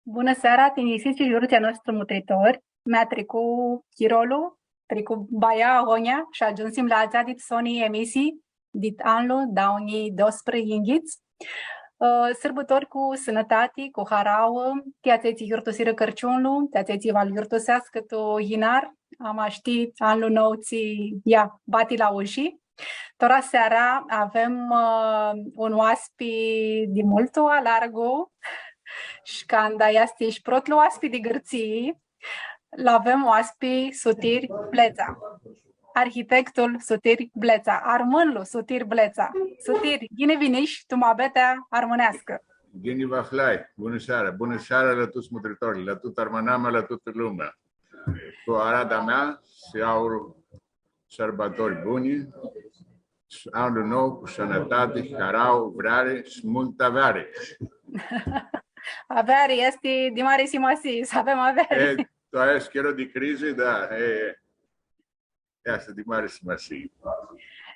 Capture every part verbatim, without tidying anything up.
Bunã seara, tinjisits shi yurduts a noshtri mutritori. Mea tricu chirolu, tricu baia agonja shi agiumsim la atsea dit soni emisii dit anlu dauã njilji doisprãyinghits. Ã, sãrbãtori cu sãnãtati, cu harauã, ti atselj tsi yurtusirã Cãrciunlu, ti atselj tsi va-l yurtuseascã tu yinar, ama shi ti anlu nou tsi, ia, bati la ushi. Tora seara avem, ã, un oaspi di multu alargu, shi canda easti shi protlu oaspi di Gãrtsii, lu avem oaspi Sutir Bletsa. Arhitectul Sutir Bletsa, armãnlu Sutir Bletsa. Sutir, ghini vinish tu muabetea armãneascã. Ghini vã aflai, bunã seara, bunã seara la tuts mutritorlji, la tutã armãnamea, la tutã lumea. Tu arada mea, s-au sãrbãtori buni, anlu nou cu sãnãtati, harauã, vreari shi multã aveari. Aveari easti di mari simasii, s-avem aveari. E, tu aestu chiro di crizã, da, e, easti di mari simasii.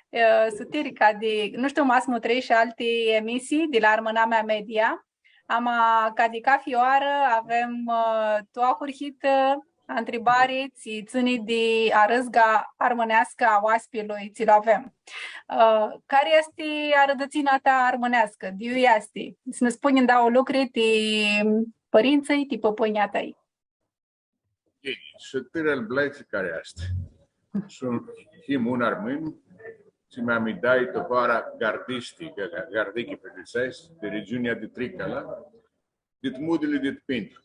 E, Sutir, ca di, nu shtiu, ma s-mutreshi alti emisii di la Armãnamea Media, ama ca di cafi oarã avem, ã, tu ahurhitã, ã, ntribari tsi tsãni di arãzga armãneascã a oaspilui tsi lu avem. Ã, cari easti arãdãtsina ta armãneascã? Di iu easti? S-nã spunj ndauã lucri ti pãrintsã, ti pãpãnjlji a tãi. Ghini, Sutir al Bletsi cari easti? Suntu, him un armãn, tsi mi amidai tu hoara Gardisti, Ga-, Ga-, Gardichi, pi dzãtsets, di regiunea di Tricala, dit mudili dit Pintu.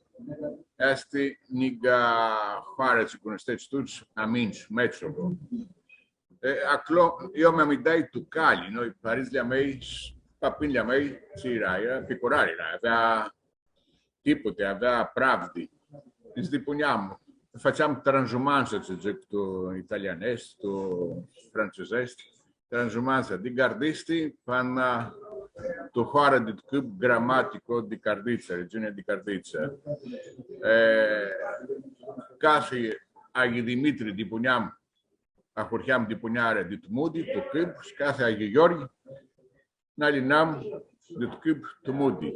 Easti njiga hoarã tsi cunustets tuts, Aminci, Metsolo. E, aclo, eu mi amidai tu cali, noi, pãrintsãlji a mei, pãpãnjlji a mei, tsi eara, eara picurari, eara, avea tiputi, avea pravdi. Nji dipuneam, fãtseam tranzumantsã, tsi dzãc tu italianeshti, tu frantsuzeashti, tranzumantsã di Gardisti pãnã tu hoara di Cãp, Gramatico di Carditsã, regiunea di Carditsã. E, cafi Ayi Dimitri dipuneam, ahurheam dipunearea dit mudi, tu Cãp, shi cafi Ayi Gheorghi, nã alinam dit Cãp tu mudi.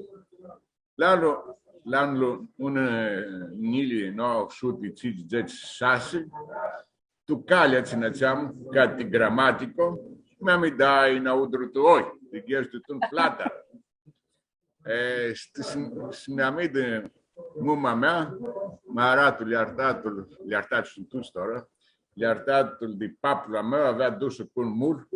La anlu, la anlu, un, e, njilji nauã suti tsindzãts shi shasi, tu calea tsi nã dutseam cati Gramatico, mi amidai naudru tu oi, di gheshti tu plata. E, shi, shi, shi mi amidi muma mea, ma aratu, ljartatul, ljartat suntu tuts tora, ljartatul di paplu a meu avea dusã cu un mul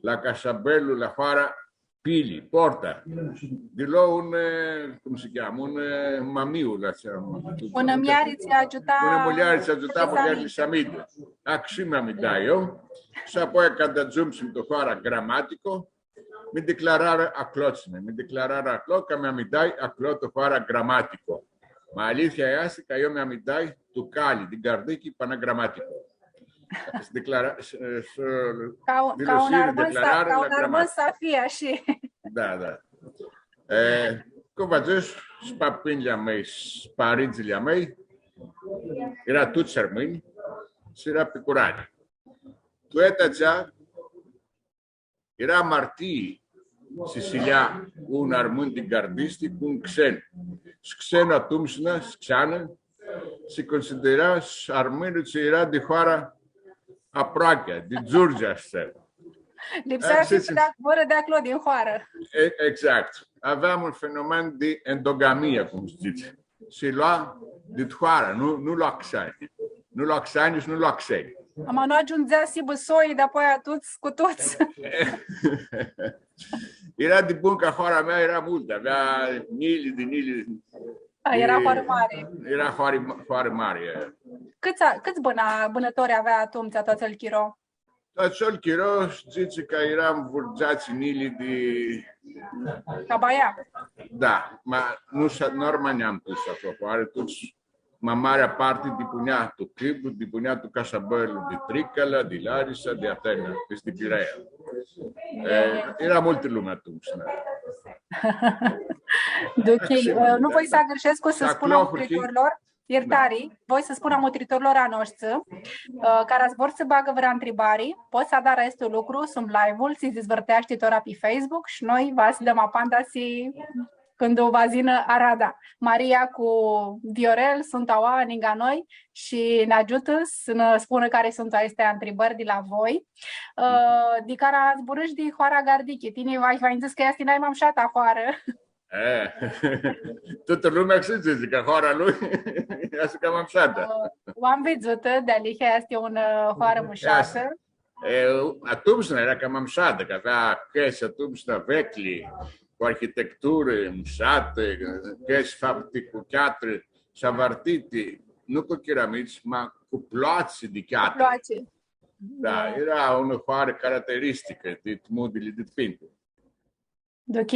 la Casabelu, la hoara Pili, Porta. Di lo un, e, cum si cheamã, un, e, mamiu, la ce am... Unã muljari tsi agiuta. Unã muljari tsi agiuta muljari di Samidi. Acshi mi amidai eu. Shi apoi, canda agiumsim tu hoara Gramatico, mi declararã aclo, tsi mi, mi declararã aclo, cã mi amidai aclo tu hoara Gramatico. Ma alithia easti cã eu mi amidai tu cali di Gardichi pãnã Gramatico. S-declara-, s-, s-, ca un, di ca un Lusiri armãn s-, declararã ca la un armãn Gramatico. S-hibã ashi. Da, da. E, cum vã dzãsh, shi pãpãnjlji a mei, shi pãrintsãlji a mei, eara tuts armãnj, shi eara picurari. Tu eta atsea, eara martii, si s-lja un armãn di Gardisti cu un xen. Shi xenlu atumtsea, shi xeanã, si considera shi armãnlu tsi eara di hoara aproapea, di Giurgia, ashi. Lipsea s-hibã di, vãrã di aclo, din hoarã. E, exact. Aveam un fenomen di endogamia, cum dzãts. Shi lua dit hoarã, nu, nu lua xeani. Nu lua xeani shi nu lua xeni. Ama nu agiundzea s-hibã soi, dapoaia tuts cu tuts. Eara di bun cã hoara mea eara multã, avea njilji di njilji. A, eara hoarã mari. Eara hoarã ma-, hoarã mari, e. Cãts a-, cãts bãna-, bãnãtori avea atumtsea tu atsel chiro? Atsel chiro, dzãtsi cã earam vãrã dzatsi njilji di... Ca baia. Da, ma nu s-, nu armãneam tuts aclo, ari tuts, ma marea parti dipunea tu Cãp, dipunea tu Casabelu di Tricala, di Larisa, di Atena, di Pirea. E, eara multã lumi atumtsea, da. Ok, nu voi s-agãrshescu s-spun a mutritorlor, Iertari, voi s-spun a mutritorlor a noshtri, ã, cara s-vor s-bagã vãrã ntribari, pot s-adarã aestu lucru, sum live-ul, tsi s-dizvãrteashti tora pi Facebook shi noi va s-dãm apandisi cãndu va s-yinã arada. Maria cu Viorel suntu aoa ningã noi shi nã agiutã s-nã spunã cari suntu aesti ntribãri di la voi. Ã, di cara zburãsh di hoara Gardichi, tini va, va dzãts cã easti naima mshata hoarã. E, tutã lumea s-dzãtsi cã hoara lui easti cama mshatã. Ã, u am vidzutã, dealihea easti unã, ã, hoarã mushatã. Easti. E, atumtsea eara cama mshatã, cã avea cãsi atumtsea veclji, cu arhitecturã mshatã, cãsi fapti cu cheatrã shi avartiti, nu cu chiramits, ma cu ploatsi di cheatrã. Ploatsi. Da, eara unã hoarã caracteristicã di mudili di Pindu. Ok.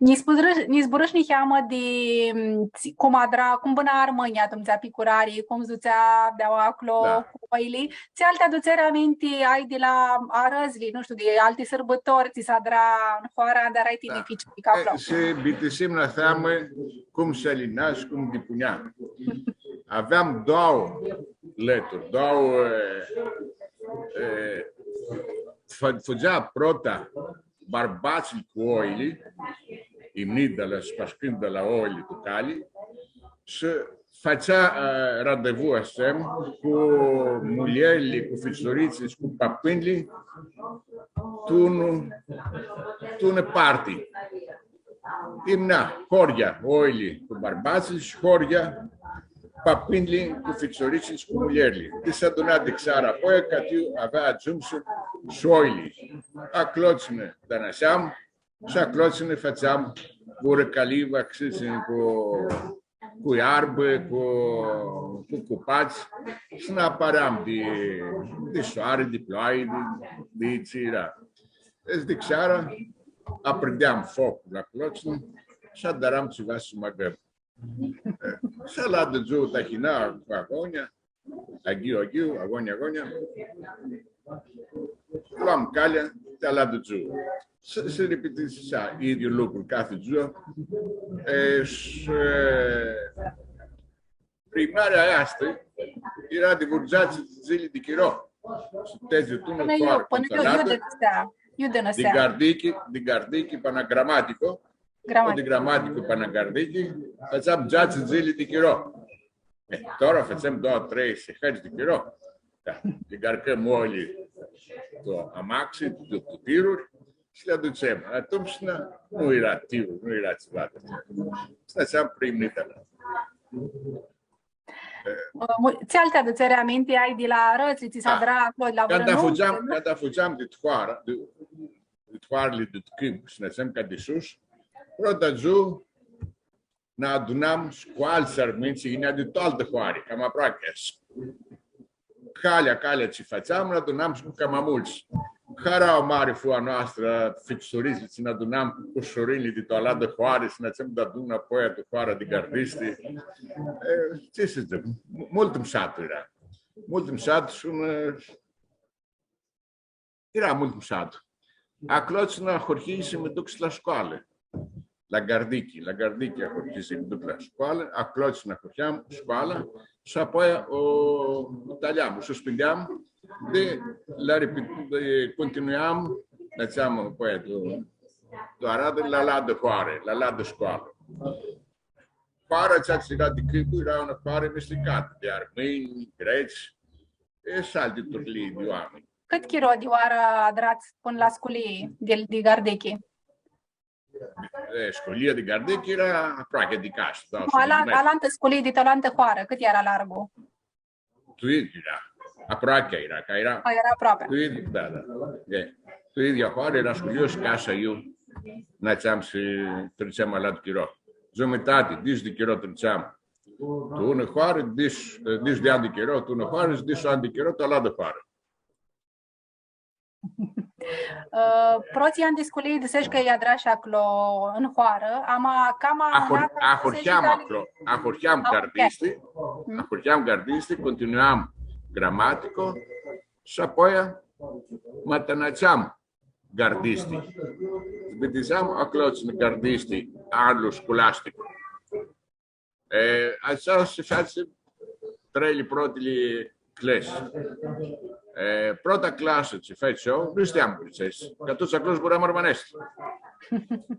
Nji zburãsh, nji zburãsh niheamã di, mm, tsi-, cum adra, cum bãna armãnjlji atumtsea pi curari, cum s-dutsea di-aoa aclo cu oili. Tsi alti adutseri aminti ai di la arãdzli, nu shtiu, di alti sãrbãtori, tsi s-adra tu hoara anda earai tini ficiulic aclo? E, s-bitisim niheamã cum s-alina shi cum dipunea. Aveam doauã lãturi, doauã, e, e, fã-, fudzea prota barbatslji cu oili, imnidã la, spascãndã la oili tu cali, shi fãtsea, ã, randevu, ashi, cu muljerli, cu ficiuritslji shi cu papãnjlji, tu unã, tu unã parti. Imnea horyea oili cu barbatslji shi horyea papãnjlji cu ficiuritslji shi cu muljerli. Ti s-aduna di seara apoia, cã ti avea agiumsã shi oili. Aclotsi nã dãnãseam shi aclotsi nã fãtseam vãrã calivã, aclotsi cu, cu iarbã, cu, cu cupats, shi nã apãram di, di soari, di ploai, di, di tsi eara. Deci, di seara, aprindeam foclu aclotsi shi adãram tsiva s-mãcãm. Shi alantu dzuã tahina, cu agonja, aghiu, aghiu, agonja, agonja. Luam calea, ti alantu dzuã. S-, s-ripitisi idyiul lucru cathi dzuã. E, shi, e, primarea aestã eara di vãrã dzatsi dzãli di chiro. Shi tedzi tu unã hoarã, pãnã iu, iu dãnãsea, iu dãnãsea. Di Gardichi, di Gardichi pãnã Gramatico, Gramatico. Di Gramatico pãnã Gardichi, fãtseam dzatsi dzãli di chiro. E, tora fãtsem doauã, trei sihãri di chiro. Da. Li agarcãm oili tu amaxi, tu, tu tiruri, shi li adutsem. Atumtsea nu eara tiruri, nu eara tsiva. Shi nã fãtseam primnita. E, mu-, tsi alti adutseri aminti ai di la arãdz, tsi s-adra aclo, la vãrã numtã? Cãndu fudzeam, cãndu fudzeam di tu hoarã, di, di tu hoarã, di tu cãmpu, shi nã fãtseam ca di sus, prota dzuã, nã adunam shi cu altsã armãnj, tsi yinea di tu altã hoarã, cama aproapi. Calea, calea tsi fãtseam, nã adunam shi cu cama multsã. Haraua mari fu a noastrã, ficiuritslji, tsi nã adunam cu cusurinjlji di tu alantã hoarã, shi nã fãtseam deadun apoia tu hoara di Gardisti. E, tsi s-dzãc, mu-, multu mshat eara. Multu mshat shi un, eara multu mshat. Aclotsi nã ahurhii s-mi duc shi la scoalã. La Gardichi, la Gardichi ahurhii s-mi duc la scoalã, aclotsi nã ahurheam scoala, shi apoia u, u tãljam, u suspindeam, di la repi-, di continuam, nã fãtseam apoia tu, tu aradã, la alantã hoarã, la alantã scoalã. Hoara atsea tsi eara di cãmpu, eara unã hoarã amistecatã, di armãnj, grets, e, shi alti turlii di oaminj. Cãt chiro di oarã adrats pãnã la sculii di, di Gardichi? E, sculia di Gardichi eara aproapi di casã, doauã suti di metri. Nu, ala-, alantã sculii di tu alantã hoarã, cãt eara largu? Tu idyiu eara, aproapi eara, cã eara... A, eara aproapi. Tu idyiu, da, da. E, tu idyea hoarã eara sculia shi casa iu nã fãtseam s-tritsem alantu chiro. Giumitati, deci di chiro tritsem tu unã hoarã, deci, deci di anj di chiro tu unã hoarã shi deci anj di chiro tu alantã hoarã. Ã, protslji anj di sculii, dzãsesh cã lj-adrash aclo tu hoarã, ama cama... Ahur-, ahurheam aclo, ahurheam Gardisti, ahurheam Gardisti, continuam Gramatico shi apoia mãtãnãtseam Gardisti. Bitiseam aclo tu Gardisti anlu sculastic. E, atsea s-featsi treili protili clãsi. E, prota clasã tsi feci eu, nu shteam grãtseashti, cã tuts aclo zburam armãneashti.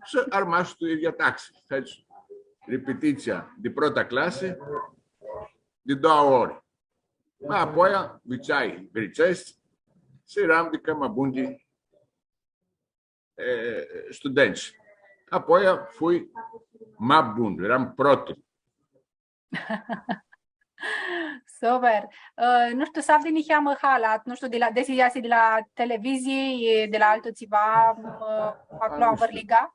Shi armash tu idyea taxi, feci ripititsia di prota clasi di doauã ori. Ma apoia, nvitsai gritseashti, shi earam di cama bunjlji, e, studentsã. Apoia fui ma bun, earam protlu. Super. Ã, nu shtiu, s-avdi niheamã halat, nu shtiu, di la, desi easti di la televizii, di la altu tsiva, ã, aclo, nu shtiu. Avãrliga?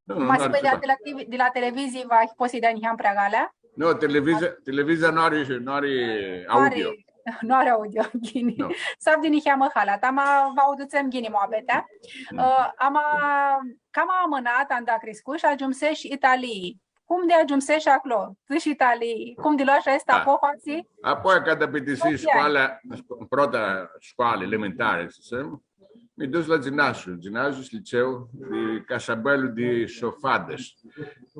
Nu, nu, ma nu s-ari di la tsiva. Televi-, di la televizii, va, pots s-dai niheamã preagalea? Nu, televizia, televizia nu ari, nu ari audio. Nu ari, nu ari audio, ghini. Nu. S-avdi niheamã halat, ama va u dutsem ghini muabetea. Mm. Ã, ama, cama amãnat, anda criscush, agiumsesh Italii. Cum di agiumsesh aclo? Dzãsh Italii. Cum di loash aestã apohoasi? Apoia, canda bitisii scoala, sco-, prota scoalã elementarã, s-dzãtsem, mi dush la gimnaziu, gimnaziu shi liceu di Casabelu di Sofadis.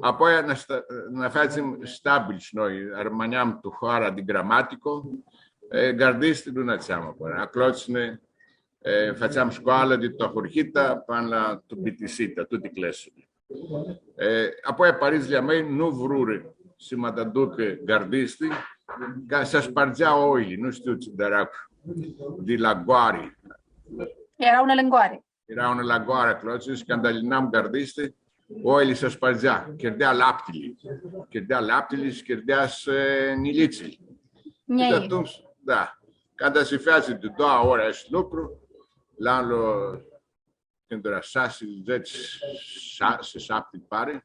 Apoia nã sta-, nã featsim stabil shi noi, armãneam tu hoara di Gramatico, e, gardisti nu nã tseam apoia, aclotsi nã, e, fãtseam scoalã di tu ahurhita pãnã la tu bitisita, tuti clasili. E, apoia pãrintsãlji a mei nu vrurã s-mi aducã gardisti, cã s-aspardzea oili, nu shtiu tsi dãrã, di lãngoari. Eara unã lãngoari. Eara unã lãngoari aclo, shi canda alinam gardisti, oili s-aspardzea, chirdea laptili. Chirdea laptili shi chirdea s-, nilitsili. Njei. Shi atumtsea, da, canda s-featsi di doauã ori aestu lucru, la anlu cãndu eara shasi, dzãtsi, shasi, shapti, pari.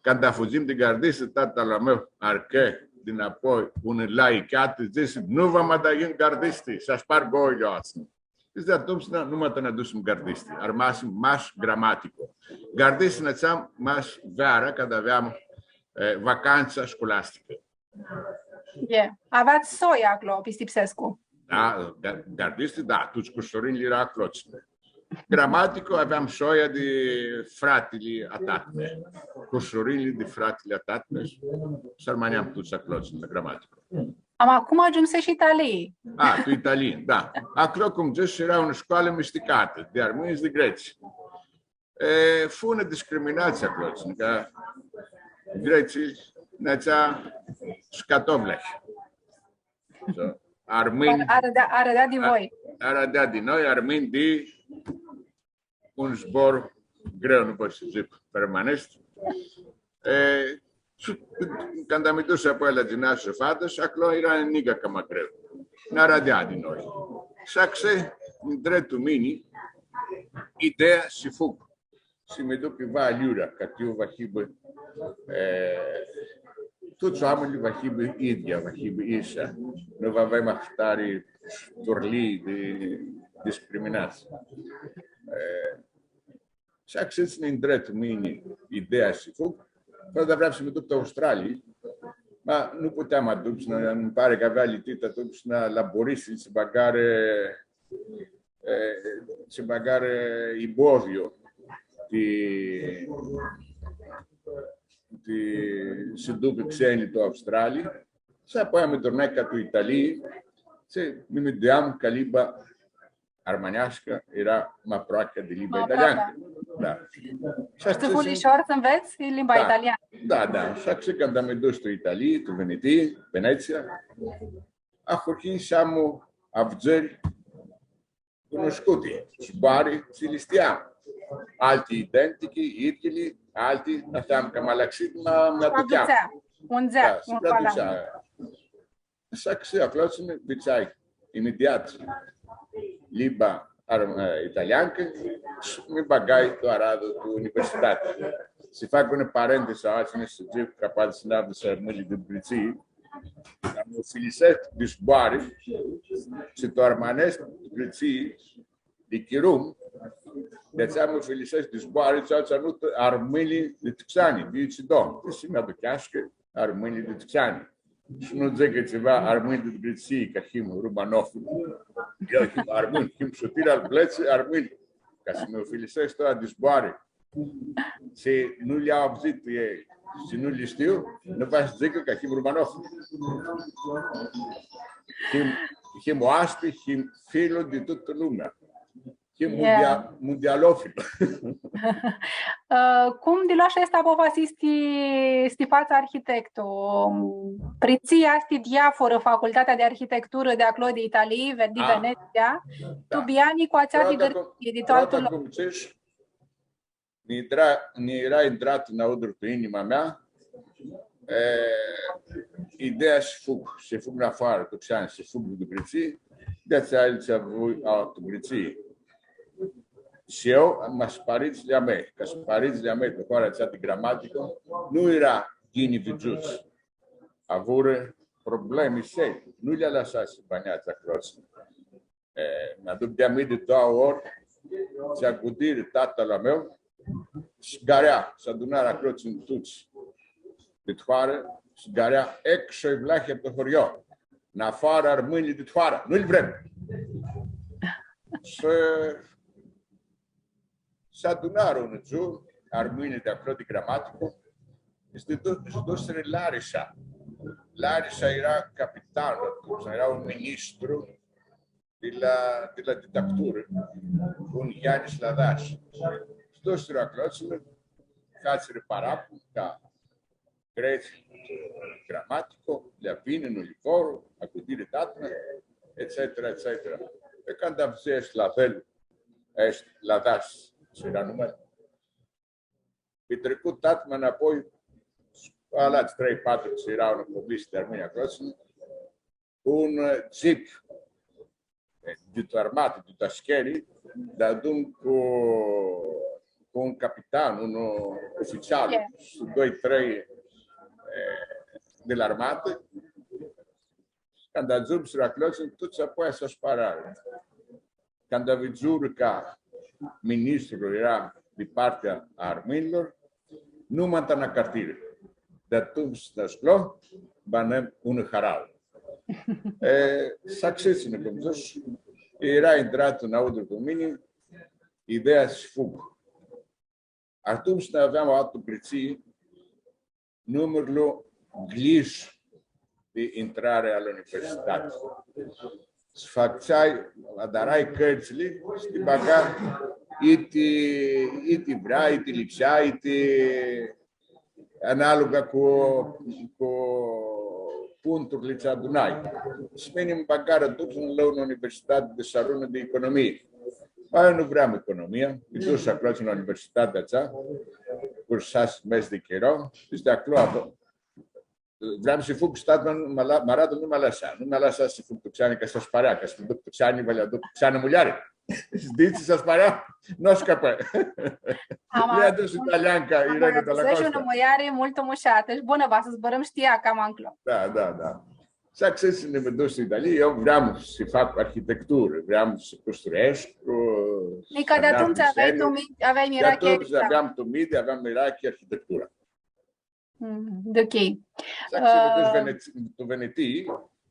Canda fudzim di gardisti, tatãl a meu arcã dinãpoi unã laicheatã, dzãsi: „Nu va ma dai gardisti, s-aspargu oili aoatsi.” Shi di atumtsea nu ma nã dusim gardisti, armasim mash Gramatico. Gardisti nã tseam mash veara, canda aveam, e, vacantsa scolasticã. E, aveats soi aclo, pistipsescu. Da, ga-, gardisti, da, tuts cusurinjlji eara aclotsi. Gramatico aveam soia di fratili a tatã-meu. Cusurinjlji di fratili a tatã-meu, s-armãneam tuts aclotsi, la Gramatico. Ama cum agiumsesh Italii? A, tu Italii, da. Aclo, cum dzãsh, eara unã scoalã misticatã, di armãnj shi di grets. E, fu unã discriminatsii aclo, cã gretslji nã dzãtsea scatovljahi. So, armãnj. Ar-, arãdea, arãdea di voi. Arãdea di noi, armãnj di un zbor greu, nu pot s-dzãc permanent. E, shi canda mi dush apoi la gimnaziu Sofadis, aclo eara nica cama greu. Nã arãdea di noi. Shi axi intrã tu mini ideea s-fug. S-mi duc iuva aljurea, cã tu va hibã, e, tuts oaminjlji va hibã idyea, va hibã isha. Nu va avem ahtari turlii di discriminatsii. E, Shi axi nj-intrã tu mini ideea s-fug, fãrã di vream s-mi duc tu Australii, ma nu puteam, atumtsea, nji pari cã avea lipsitã atumtsea laburishti, s-bãgarã, e, s-bãgarã iboviu di, di s-ducã xenjlji tu Australii, shi apoi mi turnai ca tu Italii, shi mi minduiam cã limba armãneascã eara ma aproapea di limba italianã. Ma aproapea. Da. Shi atsea fu lishor s-anvets limba italianã. Da, da. Shi atsea canda mi dush tu Italii, tu Venetii, Venetsia, ahurhii s-am avdzãri cunuscuti, zboari tsi li shtiam. Alti identichi, idyili, alti, nã aflam cã ma laxit, ma, ma aducheam. Adutsea, undzea, da, s-adutsea. Shi axi aclotsi nvitsai imediat limba ar-, e, italianã, shi mi bãgai tu aradã tu universitati. S-fac unã parantezã, aoatsi s-dzãc, cã poati s-nã avdã armãnjlji di Gretsii, cã mi ufilisescu di zboari, shi tu armãnescu di Gretsii, di chirum, di atsea mi ufilisescu di zboari, tsi au tsãnutã armãnjlji di tu xeani, di Cidon, shi mi aducheascã armãnjlji di tu xeani. Shi nu dzãcã tsiva armãnj di Gretsii, cã him rumanofili. Eu him armãn, him sutir al blãtsi armãnj. Ca s-mi ufilisescu tora di zboari. Shi nu li au avdzãtã elj, shi nu li shtiu, nu va s-dzãcã cã him rumanofili. Him, him oaspi, him filu di tutã lumea. Mundia-, mundialofil. Ã, cum di loashi aestã apofasi s-ti, s-ti fats arhitectu? Pri tsi easti diaforã facultatea di arhitecturã di aclo, di Italii, Ve-, di Venetsia, tu biani cu atsea di Gãrtsii, di tu altu loc? Cum dzãts, nj-eara, nj-eara intratã nãuntru tu inima mea, e, ideea s-fug, s-fug nafoarã, tu xeani, s-fug di Gãrtsii, di atsea aljei avui altu Gãrtsii. Shi eu, ma s-paritslji a mei, cã s-paritslji a mei, tu hoara atsea di gramaticã, nu eara ghini vidzuts. Avurã problemi seri, nu lj-alãsã s-bãneadzã aclo. E, nj-aduc di aminti di doauã ori, s-agudirã tatãl a meu, s-gãrea, s-adunarã aclo tuts di hoarã, s-gãrea, „Exo i vlahia tu horio, nafoarã armãnjlji di hoarã, nu-lj vrem.” Shi s-adunarã unã dzuã armãnjlji di aclo di gramaticã, shi s-du-, shi s-dusirã Larisa. Larisa eara capitanlu, eara un ministru di la, di la didacturã, un Yiannis Ladas. S-dusirã aclo, s-fãtsirã parapun, cã grets gramaticã, lã vini, nu lji vor, agudirã tatã, etcetera, etcetera. E canda avdzãi aestu la fel, aestu Ladas, tsi eara numele. Pitricu tatã ma nãpoi, alantsã trei, patru, tsi eara unã povesti di armãnj aclo, un, eh, jeep, eh, di tu armatã, di tu ascheri, deadun cu, cu un capitan, un oficial, shi doi, trei, eh, di la armatã. Canda agiumsirã aclo, tuts apoia s-aspararã. Canda vidzurã cã ministrul eara di partea a armãnjlor, nu mãnta nã cartirã. Di atumtsea nãsclo, bãnãm unã harauã. E, success, cum dzãts, eara intratã nãuntru cu mini, ideea s-fug. Atumtsea aveam altu Gãrtsii, numirlu glish di intrari la universitati. S-fãtseai, adarai cãrtsãli, shi ti bãga, iti, iti vreai, iti lipsea, iti analogã cu, cu punturli tsi adunai. Shi mini mi bãgarã dutu la unã universitati di Sãrunã di economii. Ma eu nu vream economia, mi dush aclo la universitatea atsea, cursai mesi di chiro, shi di aclo, vream s-fug, shi tatã, ma, ma, ma aradlu nu mi alãsa, nu mi alãsa s-fug tu xeani, cã s-asparea, cã s-mi duc tu xeani, va lj-aduc tu xeani a muljari. Shi dzãtsi s-asparea, nu ascapã. Ama, lj-adush italianca, ama Irena Dalla Costa. Unã muljari multu mushatã shi bunã, va s-zburãm shi ti ea cama nclo. Da, da, da. Success, nã dusim tu Italii, eu vream s-fac arhitecturã, vream s-construescu, nica di atumtsea aveai tu minti, aveai mirachi. Di atumtsea aveam tu minti, aveam mirachi arhitectura. Mm, ok. Success, ã, tu Venets-, tu Venetii,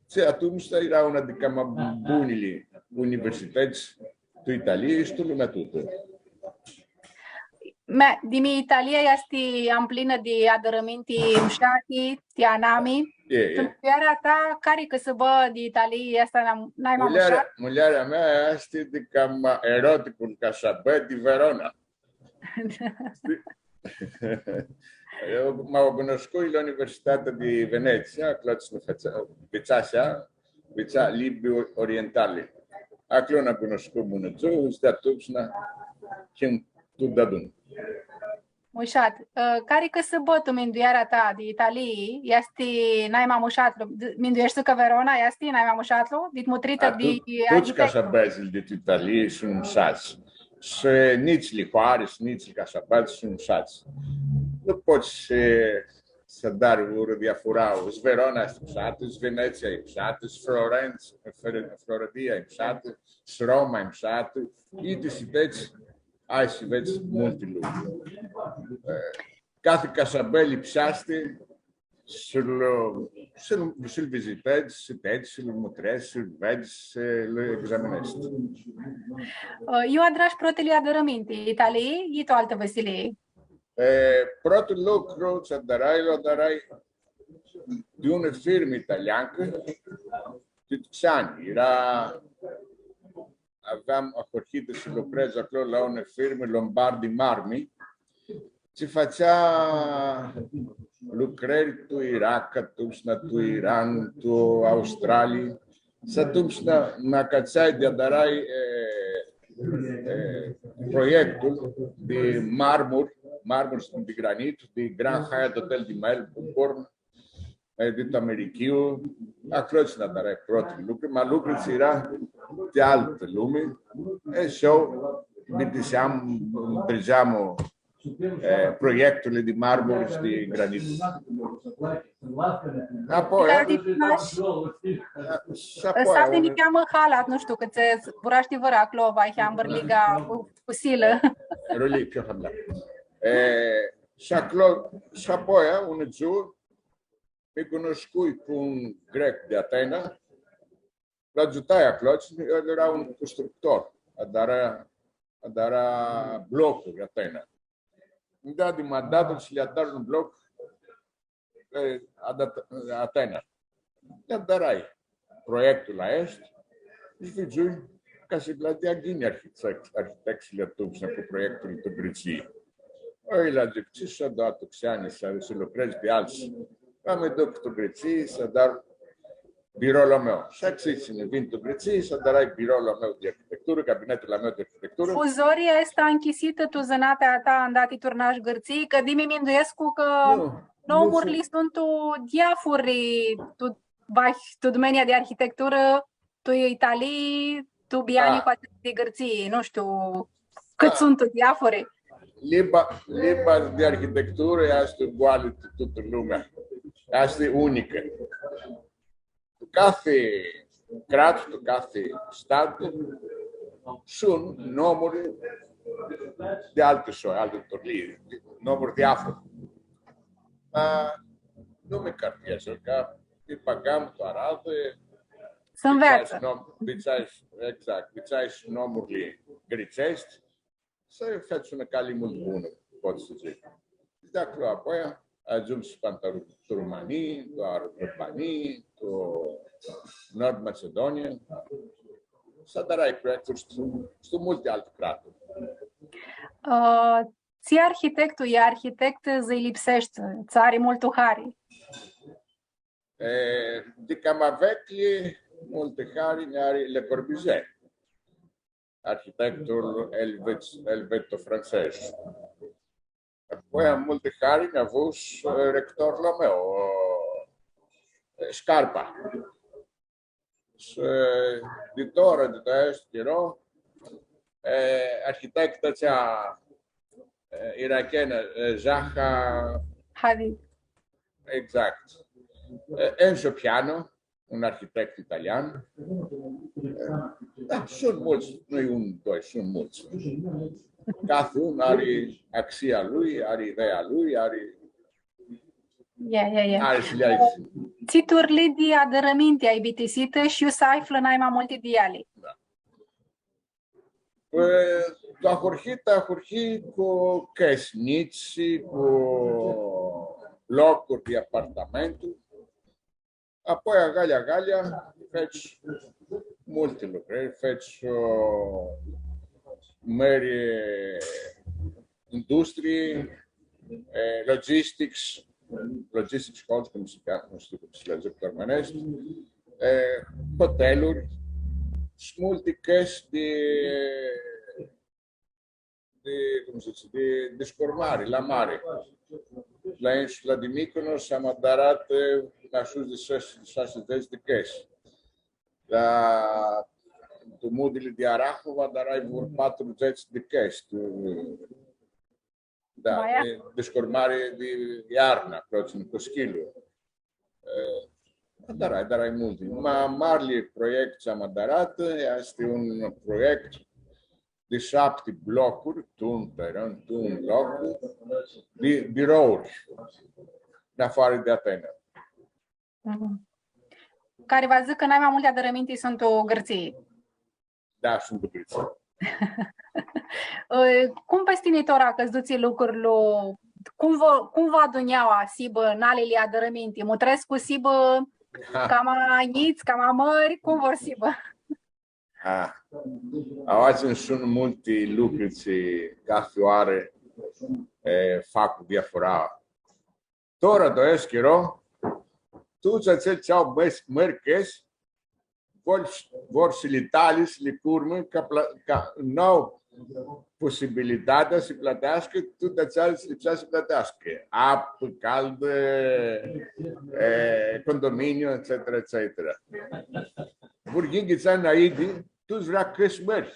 tsi atumtsea eara unã di cama bunili universitãts tu Italii shi tu lumea tutã. Ma, di mi, Italia easti amplinã di adãrãminti mushati, ti anami. E, e. Tu mindueara ta, cari cãsãbã di Italii easti nai, nai ma mushat? Muljarea, muljarea mea easti di cama eroticul casabã di Verona. Eu ma u cunuscui la Universitatea di Venetsia, aclo tsi nã fãtsea, nvitsasea, nvitsa limbi orientali. Aclo nã cunuscum unã dzuã, shi di atumtsea him tut deadun. Mushat. Ã, cari cãsãbã tu mindueara ta di Italii easti nai ma mushatlu? D-, mindueshti cã Verona easti nai ma mushatlu? Dit mutritã di arhitectu. Tuts casabãdzlji di Italii suntu mushats. Shi njits hoari, shi njits casabãdz suntu mushats. Nu pots s-, s-adari vãrã diafurã. Shi Verona easti mushatã, shi Venetsia e mushatã, shi Florentsã, Fre-, Florentia e mushatã, shi Roma e mushatã, iti s-vedz, ai s-vedz multi lucri. E, cathi casabã lipseashti s-lu, s-lu, s-lu vizitedz, s-, s-lu mutredz, s-lu vedz, s-lu examinedz. Ã, iu adrash protili adãrãminti, Italii, i tu altã vãsilii? E, protlu lucru tsi adarai, lu adarai di unã firmã italiancã, di Tucani, eara, aveam ahurhitã s-lucredz aclo la unã firmã, Lombardi Marmi, tsi fãtsea lucrãri tu Irac, atumtsea tu Iran, tu Australii. S-atumtsea mi-acãtsai di adarãi, e, e, proiectul di marmur, marmur di granit, di Grand Hyatt Hotel di Melbourne, e, di Americhiu, aclo tsi adarãi protlu lucru, ma lucrul tsi eara di altã lumi, e, shi eu bitiseam, ndridzeam, e, proiectul di marmur shi di granit. Apoi, ca di pinash, shi apoi, s-aflã un niheamã halat, nu shtiu, cã tsi zburashti vãrã aclo, va hea vãrliga cu, cu silã. Ruli, ce hãmla. E, shi aclo, shi apoi, e, unã dzuã, mi cunuscui cu un grec di Atena, lu agiutai aclo, el eara un constructor, adara, adara blocuri Atena. Nj-da di mandatlu s-lji adar un bloc, e, ad-, Atena. Lji adarai proiectul aestu, shi vidzui ca s-lji vãrã ghini arhitect-, arhitectsãlji atumtsea cu proiectul tu Gãrtsii. Oi, lã dzãc, tsi s-adarã tu xeani, s-, s-lucredz di altsã. Ma mi duc tu Gãrtsii, s-adar birolu a meu. Shi axitsi, nji vin tu Gãrtsii, s-adarai birolu a meu di arhitecturã, cabinetul a meu di arhitecturã. Fu zori aestã nchisitã tu zãnatea ta, anda ti turnash Gãrtsii, cã di mi minduescu cã Nu, nu nomurli suntu diafuri, tu, va, tu domenia di arhitecturã, tu Italii, tu biani cu atsea di Gãrtsii, nu shtiu, cãt suntu diafuri. Limba, limba di arhitecturã easti goalã tu tutã lumea. Easti unicã. Tu cathi crat, tu cathi stat, suntu nomuri di altã soi, altã turlii, nomuri diafuri. Ma nu mi cartiazã, cã ti bãgãm tu aradã, s-nveatsã. Bitsai nom-, bitsai, exact, bitsai nomurli gritseshti, s-fats unã cali multu bunã, pot s-dzãc. Di aclo apoi, agiumshu pãnã tu Ru-, tu Rumãnii, tu Ar-, Albanii, tu Nord Macedonia. S-adarai proiecturi shi tu, shi tu multi alti craturi. Ã, tsi arhitectu i arhitectã tsã lipseashti, tsã ari multu hari? E, di cama veclji, multu hari nj-ari Le Corbusier, arhitectul elvet-, elveto-francez. Apoi am multu hari nj-avu shi, e, rectorlu a meu, e, Scarpa. Shi, e, di tora, di aestu chiro, e, arhitecta atsea, e, irachenã, e, Zaha Hadid. Exact. E, Enzo Piano, un arhitect italian. E, da, suntu multsã, nu-i un, doi, suntu multsã. Cathi un ari axia lui, ari ideea lui, ari... Ia, ia, ia. Ari shi lei. Tsi turlii di adãrãminti ai bitisitã shi iu s-aflã nai ma multi di eali? Da. Pãi, tu ahurhitã, ahurhii cu cãsi njits, cu locuri di apartamentu. Apoi, agalea, agalea, feci multi lucruri, feci, ã, mãri industrii, e, logistics, logistics halls, cum s-cheamã, nu shtiu cum s-li dzãc tu armãneashti, e, hoteluri, shi multi cãsi di, di, cum s-dzãtsi, di, di discurmari, la mari. La insula di Mykonos am adaratã, e, ma sus di shasi, shasidzãts di cãsi. La, tu mudili di Arahova adarai vãr patrudzãts di cãsi. Da, e, discurmari di iarna, protsim cu schilu. E, adarai, adarai multi. Ma marli proiect tsi am adaratã, easti un proiect di shapti blocuri, tu un teren, tu un loc, di birouri, nafoarã di Atena. Mhm. Cari va s-dzãcã cã nai ma multi adãrãminti suntu tu Gãrtsii. Da, suntu tu Gãrtsii. Ã, cum vedz tini tora cã s-dutsi lucrurli, cum vo-, cum va dunjaua s-hibã nalili adãrãminti? Mutrescu s-hibã cama njits, cama mãri, cum vor s-hibã? A, aoatsi suntu multi lucri tsi cathi oarã, e, fac diafura. Tora, tu aestu chiro, tuts atselj tsi au mãri, mãri cãsi, vor, vor s-li talji, s-li curmã, ca pla-, ca, nu au posibilitatea s-li plãteascã, tuti atseali lipsea s-li plãteascã. Apã caldã, e, condominiu, etcetera, etcetera. Vor yinghits anj nãinti, tuts vrea cãsi mãri.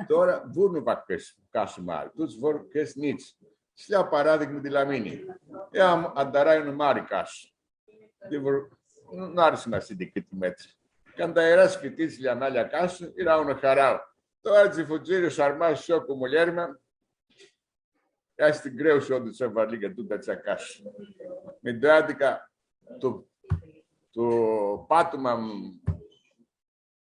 Tora, vãrnu va cãsi, casã mari, tuts vor cãsi njits. S-ljau paradigmã di la mini. Eu am, adarai unã mari casã. Di vãr-, nu ari simasii di cãti metri. Cãndu eara s-fititsli a mea la casã, eara unã harauã. Tora tsi fudzirã shi armash eu cu muljermea, easti greu s-u dutsem vãrliga tutã atsea casã. Mi doarã cã tu, tu patuma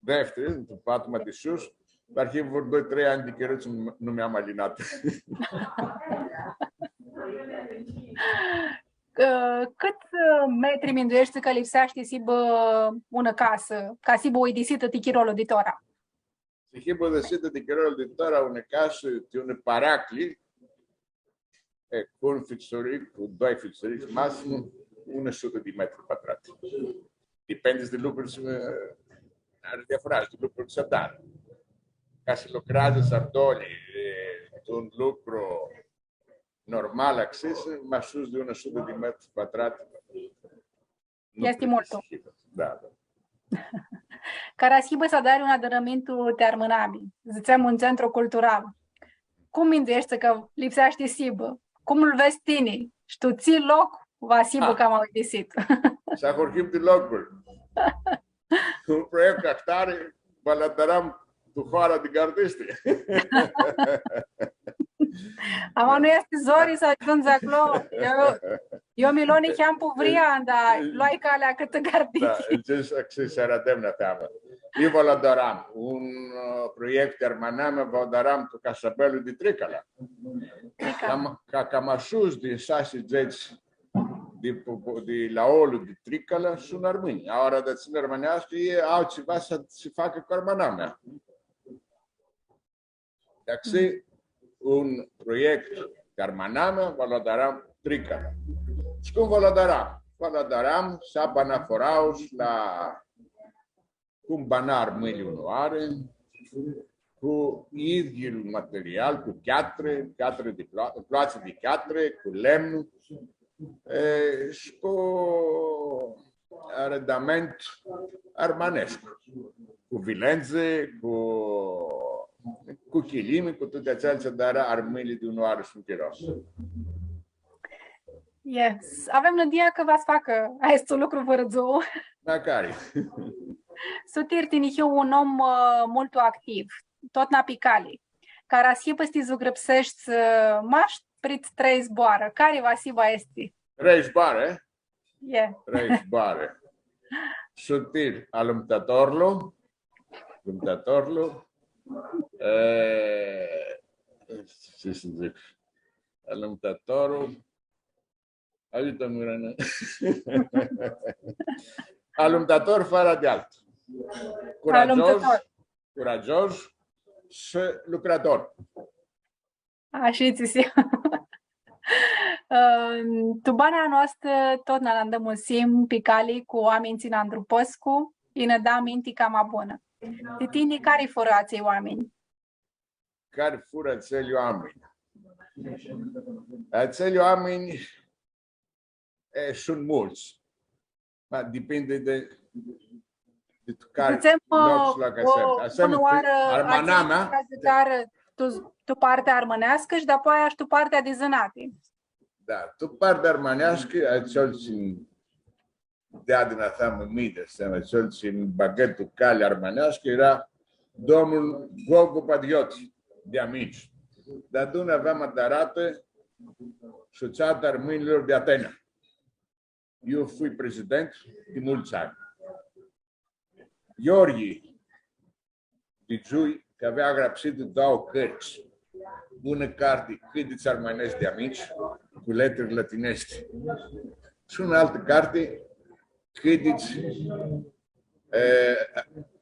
defteri, tu patuma di sus, dar hii vãr doi, trei anj di chiro tsi nu, nu mi-am alinat. Ã, cãt, ã, metri mindueshti cã lipseashti s-hibã unã casã, ca s-hibã uidisitã ti chirolu di tora? S-hibã uidisitã ti chirolu di tora unã casã, ti unã paracli, e, cu un fitsuric, cu doi fitsurici, maxim unã sutã di metri pãtrats. Dipindi di lucruri, e, ari diafurã, di lucruri tsi s-adarã. Ca s-lucreadzã s-adoli, e, un lucru normal, axis, ma sus di unã sutã di metri pãtrats. Nu. Easti multu. Da, da. Cara s-hibã s-adari un adãrãmintu ti armãnami, dzãtsem, un centru cultural. Cum mindueshti cã lipseashti s-hibã? Cum lu vedz tini? Shi tu tsi loc va s-hibã cama uidisit? S-ahurhim di locuri. Un proiect ahtari, va lu adrãm tu hoara di Gardisti. Ama nu easti zori s-agiundzi aclo. Eu, eu mi lo niheam pu Vria, da, loai calea cãtã Gardisti. Da, deci, axis, s-aradem la teamã. Eu va lu adrãm un, ã, proiect armãnami, va lu adrãm tu casabelu di Tricala. Tricala. Cam, ca, cama sus di shasi dzãts di, di laolu di Tricala suntu armãnj. Aoa, da, tsi armãneascã, e, au tsiva s-, s-facã cu armãnamea. Daxi, un proiect di armãnamea, va lu adrãm Tricala. Shi cum va lu adrãm? Va lu adrãm, s-aibã anaforauã la cum bãna armãnjlji unãoarã, cu idyiul material, cu cheatri, cheatri di plo-, ploatsi di cheatri, cu lemnu, e, shi cu aredamentu armãnescu, cu vilendzi, cu, cu chilimi, cu tuti atseali tsi adarã armãnjlji di unãoarã shi un chiro. Yes. Avem nãdia cã va s-facã aestu lucru vãrã dzuã. Macari. Sutir, tini hii un om, ã, multu activ, totna pi cali. Cara s-hibã s-ti zugrãpseshti, ã, mash prit trei zboarã, cari va s-hibã aesti? Trei zboarã? E. Trei zboarã. Sutir, alumtatorlu, alumtatorlu, e, tsi s-dzãc, alumtatorlu, agiutã-mi, Irena. Alumtator fãrã di altu. Curagios, alumtator. Curagios shi lucrator. Ashi tsi si. Ãm, tu bana a noastrã, totna nã andãmusim pi cali cu oaminj tsi nã andrupãscu, i nã da minti cama bunã. Ti tini, cari furã atselj oaminj? Cari furã atselj oaminj? Atselj oaminj, e, suntu multsã. Ma dipindi di, di tu cari loc shi la cari s-hibã. Ashi, unãoarã, armãnamea, atselj cari s-agiutarã tu, tu partea armãneascã shi dapoaia shi tu partea di zãnati. Da, tu partea armãneascã, atselj tsi deadi nã thamã mii di seamã, atselj tsi nã bãgã tu calea armãneascã, eara domnul Gogu Padioti, di Aminci. Deadun aveam adarãtã Sutsata Armãnjlor di Atena. Eu fui prezident di multsã anj. Iorghi di Giui, cã avea grãpsitã doauã cãrtsã. Unã carti, Cãntitsi armãneshti di Aminci, cu letri latineshti. Shi unã altã carti, Cãntitsi, e,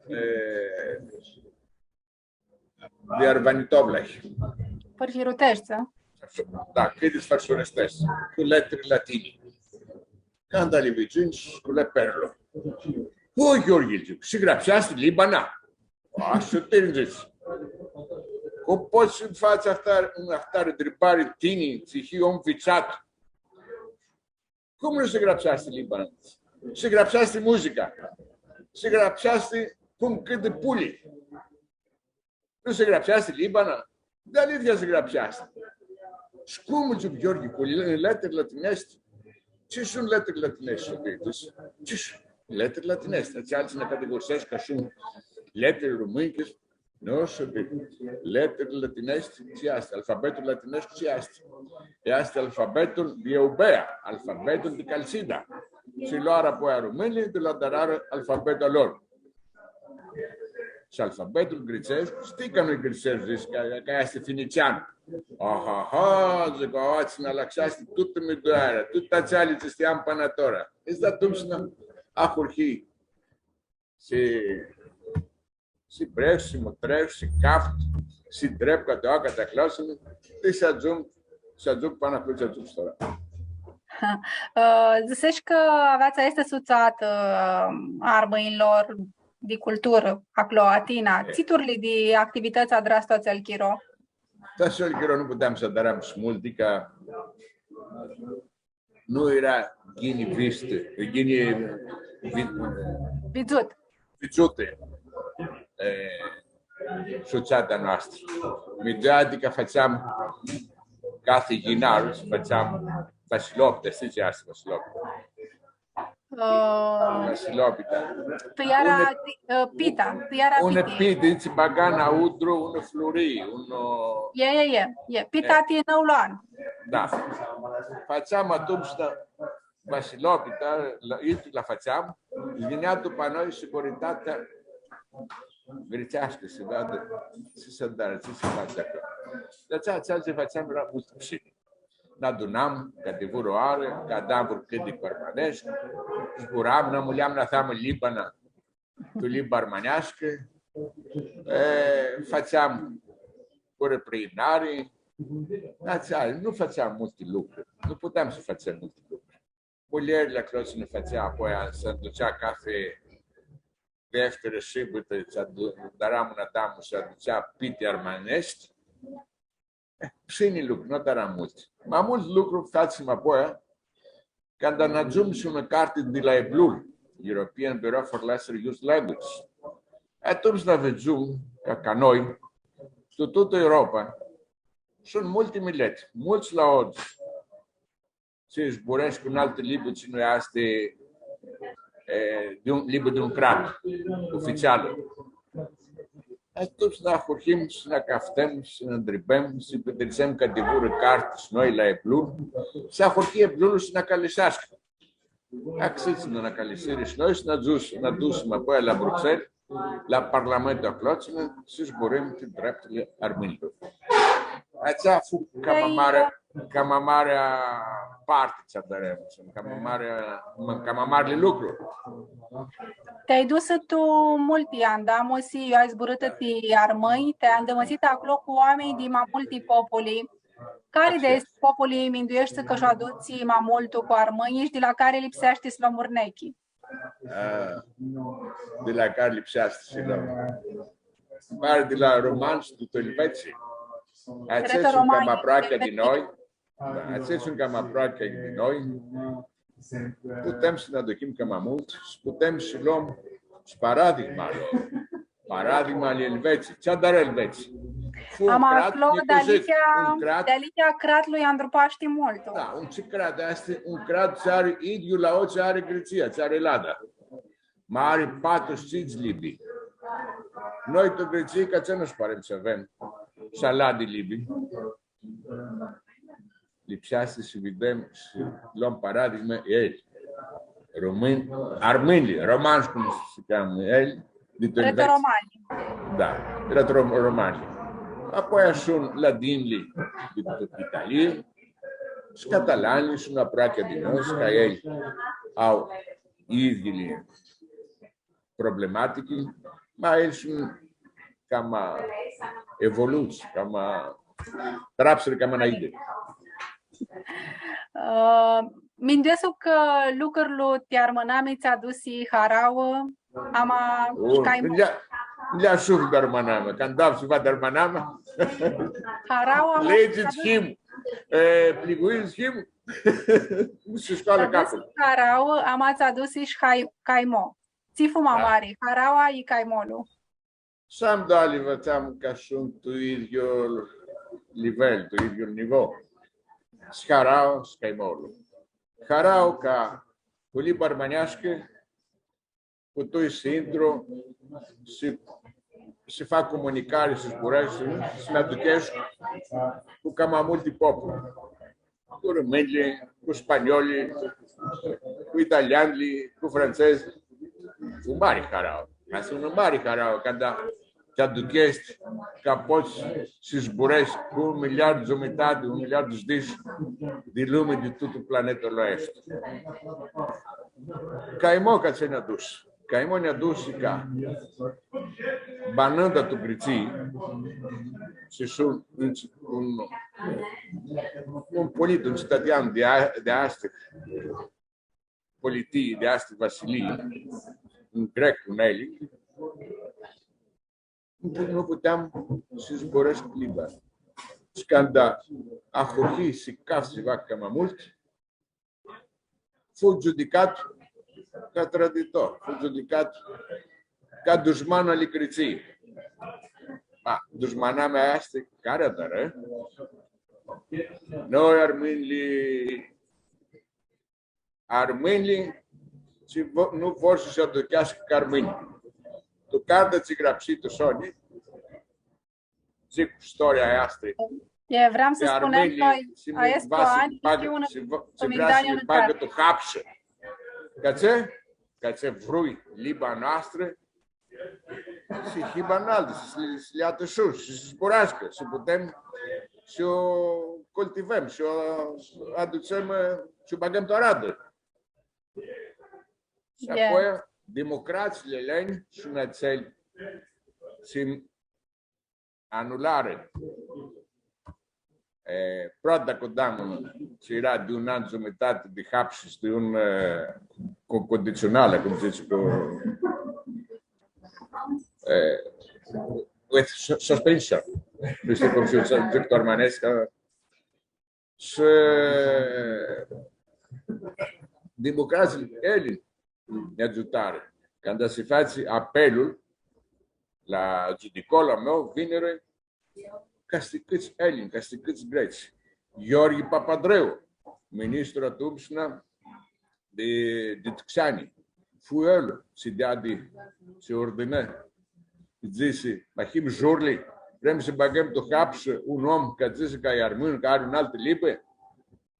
e, di arvanitoblahi. Pãrhiruteshti, a? Da, cãti s-fãrhiruteshti, cu letri latini. Canda li vidzui, sculea perlu. Hu, Gheorghi, dzãc, shi grãpseashti libana? A, shi ti dzãts. Cum pots s-nji fats ahtari, un ahtari ntribari tini, tsi hii om nvitsat? Cum nu s-grãpseashti libana? S-grãpseashti muzica. S-grãpseashti cum cãntã pulji. Nu s-grãpseashti libana? Dealihea s-grãpseashti. Shi cum, dzãc, Gheorghi, cu le-, letri latineshti? Tsi suntu letri latineshti, s-dzãts? Tsi suntu letri latineshti? Atseali tsi nã catigoriseascã cã suntu letri rumãnjlji? Nu, s-dzãts, letri latineshti, tsi easti? Alfabetul latinescu tsi easti? Easti alfabetul di Eubea, alfabetul di Calcida. Shi loarã apoi armãnjlji, di lu adararã alfabetul a lor. Shi alfabetul gritsescu, shtii cã nu-i gritsescu, dzãts cã, cã easti finitsian. Aha, aha, dzãc, aoatsi nã alãxeashti tutã minduearea, tutã atseali tsi shtiam pãnã tora. Easti atumtsea nã ahurhii. Si, si breshti, si mutrescu, si caftu, si ndreptu, ca di aoa, ca di aclo, shi, shi s-agiung, s-agiung pãnã aclo tsi agiumshu tora. Ã, dzãseshi cã aveats aestã sutsatã, ã, a armãnjlor di culturã, aclo, Atina. E. Tsi turlii di activitãts adrats tu atsel chiro? Tu atsel chiro nu puteam s-adrãm shi multi, cã nu eara ghini vistã, ghini vi-, Vidzut. Vidzutã, e, sutsata a noastrã. Minduea, adicã fãtseam cathi yinar, fãtseam vasilopita, shtii tsi easti vasilopita? Ã, Vasilopita. Pãn eara, unã, ti-, ã, pita, pãn eara unã piti. Piti, tsi bãga nãuntru, unã fluri, un, ã, E, e, e, e. Pita, e, ti nãulu an. Da. Fãtseam atumtsea vasilopita, la, itsi la fãtseam, yinea dupã noi siguritatea gritseascã, s-veadã tsi s-adarã, tsi s-fatsi aclo. Di atsea, atsea tsi fãtseam eara multu putsãni. Nã adunam, ca di vãrã oarã, cã aveam vãrã cãntic armãnescu, zburam, nã muleam nã aflam tu libana, tu limba armãneascã, e, fãtseam vãrã priimnari, atsea, nu fãtseam multi lucri, nu puteam s-fãtsem multi lucri. Muljerli aclo tsi nã fãtsea, apoi s-adutsea cathi deftirã sãbãtã, tsi adu-, adram unã damã shi adutsea piti armãneshti. E, putsãni lucri, nu adram multi. Ma multu lucru fãtsim apoi, canda nã agiumsi unã carti di la EBLUL, European Bureau for Lesser Used Language. Atumtsea nã vidzum cã, ca noi, tu tutã Europa, suntu multi mileti, multsã laodz, tsi zburãscu unã altã limbã tsi nu easti, e, di un, limbã di un crat, ofitsialã. Atumtsea nã ahurhim s-nã caftem, s-nã ndribem, s-pitritsem ca di vãrã carti shi noi la EBLUL, s-ahurhi EBLUL-ul s-nã acãliseascã. Axits nã acãlisirã shi noi, s-nã dus-, nã dusim apoi la Bruxelles, la Parlamentul aclo, tsi nã, s-zburãm ti drepturli armãnjlor. Atsea fu cama marea, cama marea parti tsi adrãm, cama marea, cama marli lucru. Ti-ai dusã tu multi andamusi, iu ai zburãtã ti armãnj, ti-ai andãmusitã aclo cu oaminj di ma multi populi. Cari di aesti populi mindueshti cã sh-u adutsi ma multu cu armãnjlji shi di la cari lipseashti s-lom urnechi? A, di la cari lipseashti s-lom. Pari di la romani shi di tu Elvetsia. Atselj suntu cama aproachi di noi. Da, atselj suntu cama aproachi di noi. Putem s-nã aduchim cama multu, putem s-lom shi paradigma a lor. Paradigma ali Elvetsia. Tsi adarã Elvetsia? Fu un crat, aclo, nicuzit, dealihea, un crat. Dealihea cratlu andrupashti multu. Da, un tsi crat easti, un crat tsi ari idyiu laod tsi ari Gãrtsia, tsi ari Elada. Ma ari patru shi tsintsi limbi. Noi tu Gãrtsii, ca tsi nu s-parem s-avem shi alanti limbi? Lipseashti s-videm, s-lom paradigma, elj, romãnj, armãnjlji, romanj, cum s-cheamã elj, di tu Elvetsia. Retoromani. Da, retoromani. Apoi suntu ladinjlji di tu Italii, shi catalanjlji suntu aproachi di noi, ca elj au idyiili problematichi, Ma elj suntu cama evoluts, cama trapsirã cama nãinti. Ã, minduescu cã lucrul ti armãnami tsã adusi harauã, ama, o, cai multu. Lea, lea suflit di armãnami, cãndu avdzã tsiva di armãnami. Harauã, ama, legi tsã adusi him, e, pliguits him, nu si scoalã capul. Tsã adusi harauã, ama tsã adusi shi hai-, caimo. Tsi fu ma mari, haraua i caimolu? Sãmdoali vãrteam cã suntu tu idyiul nivel, tu idyiul nivo. Shi haraua shi caimolu. Haraua ca cu limba armãneascã, putui s-intru, s-, s-fac comunicari, s-zburãscu, s-mi aduchescu cu cama multi populi. Cu rumãnjlji, cu spaniolji, cu italianjlji, cu frantsezlji. Cu mari harauã. Ma suntu mari harauã, cãndu ti aducheshti cã pots s-zbureshti cu un miliard giumitati, un miliard shi dzatsi di lumi di tutã planeta aestã. Caimo cã tsi nã adusi. Caimo nã adusi cã banãnda tu Gritsii, shi suntu un, un, un polit, un citadian di a-, di aestã politii, di aestã vasilii, un grec, un elin, nu pu-, nu puteam s-zburãscu liber. Shi cãndu ahurhii s-caftu tsiva cama multu, fu giudicat ca trãditor, fu giudicat ca dushman ali Gritsii. Ma, dushmana mea easti cari adarã? Noi, armãnjlji, armãnjlji, tsi vo-, nu vor s-aducheascã ca armãnj. Tu cartea tsi grãpsii tu soni, dzãc istoria aestã. E, vream s-spunem cã aestu an, tsi vrea s-mi bagã tu hapsi. Cã tsi? Cã tsi vrui limba noastrã s-hibã analtã, s-li, s-li atãshu, s-zburascã, s-putem s-u cultivãm, s-u adutsem, s-u bãgãm tu aradã. Shi apoi, democratslji eleni suntu atselj tsi anularã, e, prota cu damnul, tsi eara di un an giumitati di hapsi, di un, e, cu, conditsionalã, cum dzãtsi, cu, e, with su-, suspension. Nu shtiu cum s-dzãtsi tu armãnescu, shi democratslji elj nã agiutarã. Cãndu s-fatsi apelul la giudicolu a meu, vinirã casti cãts elj, casti cãts grets. Gheorghi Papadreu, ministru atumtsea di, di xeani, fu el, tsi deadi, tsi ordinã. Dzãsi, ma him zurli, vrem s-bãgãm tu hapsi un om cã dzãsi cã e armãn, cã ari unã altã limbã?